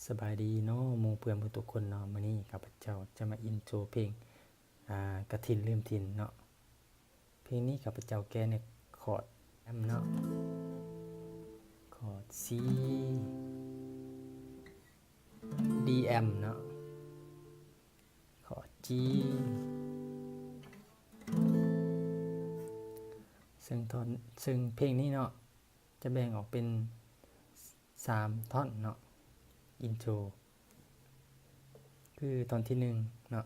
ສະບາຍດີເນາະ ໝູ່ເພື່ອນເບິດທຸກຄົນເນາະ. ມື້ນີ້ຂ້າພະເຈົ້າຈະມາອິນໂທເພງ ອ່າ ກະຖິ່ນລືມຖິ່ນເນາະ. ເພງນີ້ຂ້າພະເຈົ້າແກ່ໃນຄອດ F ເນາະ, ຄອດ C, D F ເນາະ, ຄອດ G. ເຊິ່ງທ່ອນ ເຊິ່ງເພງນີ້ເນາະ ຈະແບ່ງອອກເປັນສາມທ່ອນເນາະ ອິນໂທ ຄືທ່ອນທີໜຶ່ງເນາະ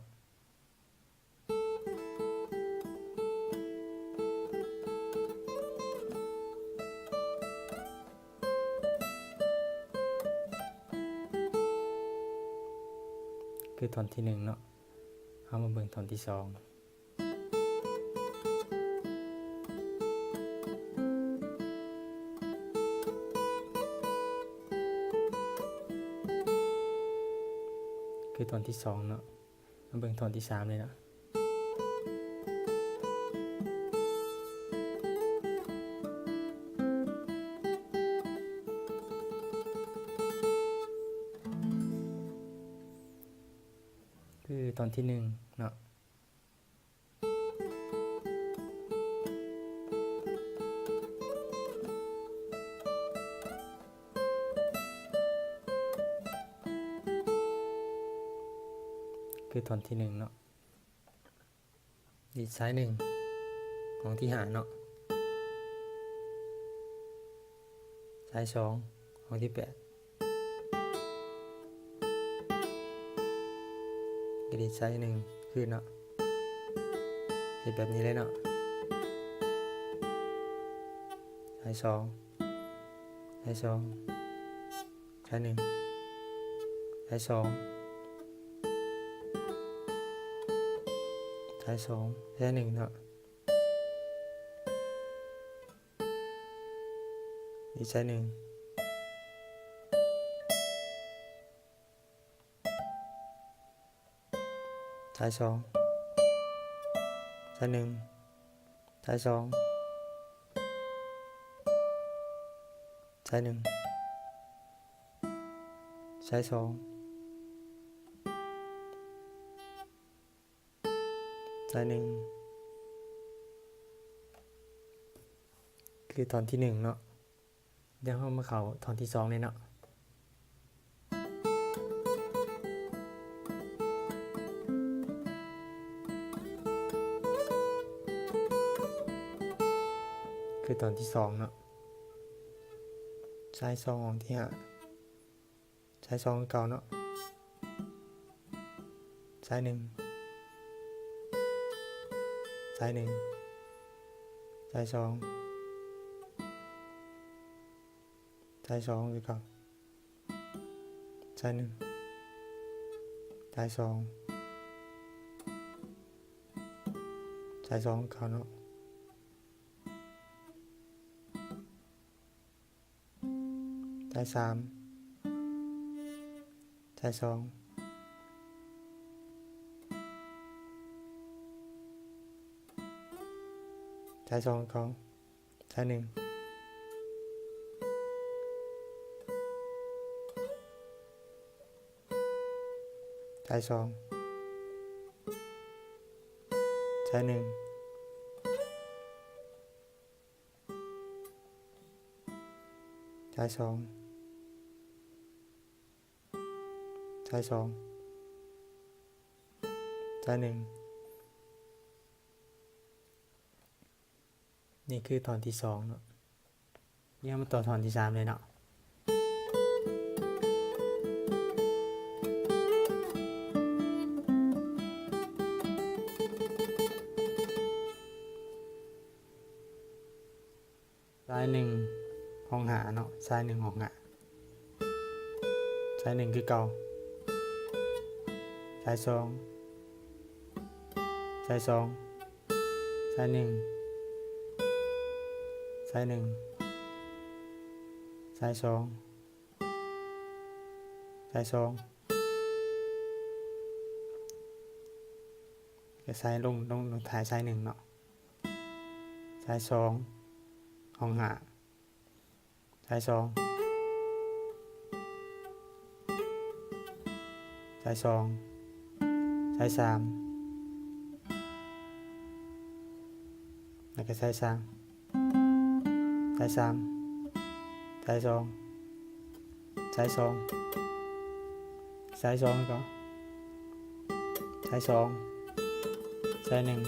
ຄືທ່ອນທີໜຶ່ງເນາະ. ເຮົາມາເບິ່ງທ່ອນທີສອງ ຄືທ່ອນທີສອງເນາະ. ມາເບິ່ງທ່ອນທີສາມເລີຍເນາະ ຄືທ່ອນທີໜຶ່ງເນາະ. ຄືທ່ອນທີໜຶ່ງເນາະ ດີດສາຍໜຶ່ງ ຫ້ອງທີຫ້າເນາະ, ສາຍສອງ ຫ້ອງທີແປດ ກະດີດສາຍໜຶ່ງຄືນເນາະ ເຮັດແບບນີ້ເລີຍເນາະ ສາຍສອງ ສາຍສອງ ສາຍໜຶ່ງ ສາຍສອງ ສາຍສອງ ສາຍໜຶ່ງເນາະ. ອີກສາຍໜຶ່ງ ສາຍສອງ ສາຍໜຶ່ງ ສາຍສອງ ສາຍໜຶ່ງ ສາຍສອງ ສາຍໜຶ່ງ ຄືທ່ອນທີໜຶ່ງເນາະ. ດຽວເຮົາມາເຂົ້າທ່ອນທີສອງເລີຍເນາະ ຄືທ່ອນທີສອງເນາະ ສາຍສອງ ຫ້ອງທີຫ້າ ສາຍສອງຄືເກົ່າເນາະ ສາຍໜຶ່ງ ສາຍໜຶ່ງ ສາຍສອງ ສາຍສອງຄືເກົ່າ ສາຍໜຶ່ງ ສາຍສອງ ສາຍສອງຄືເກົ່າເນາະ. ສາຍສາມ ສາຍສອງ ສາຍສອງ ສາຍໜຶ່ງ ສາຍສອງ ສາຍໜຶ່ງ ສາຍສອງ ສາຍສອງ ສາຍໜຶ່ງ. ນີ້ຄືທ່ອນທີສອງເນາະ. ດຽວມາຕໍ່ທ່ອນທີສາມເລີຍເນາະ. ສາຍໜຶ່ງ ຫ້ອງຫ້າເນາະ ສາຍໜຶ່ງ ຫ້ອງຫ້າ ສາຍໜຶ່ງຄືເກົ່າ ສາຍສອງ ສາຍສອງ ສາຍໜຶ່ງ ສາຍໜຶ່ງ ສາຍສອງ ສາຍສອງ ກໍສາຍລົງ ລົງ ລົງທ້າຍສາຍໜຶ່ງເນາະ ສາຍສອງ ຫ້ອງຫ້າ ສາຍສອງ ສາຍໜຶ່ງ ສາຍສອງ ສາຍໜຶ່ງ ສາຍສອງ ສາຍສອງ. ສາຍສອງ ສາຍສາມ ແລ້ວກໍສາຍສາມ ສາຍສາມ ສາຍສອງ ສາຍສອງ ສາຍສອງ ແລ້ວກໍສາຍສອງ ສາຍໜຶ່ງ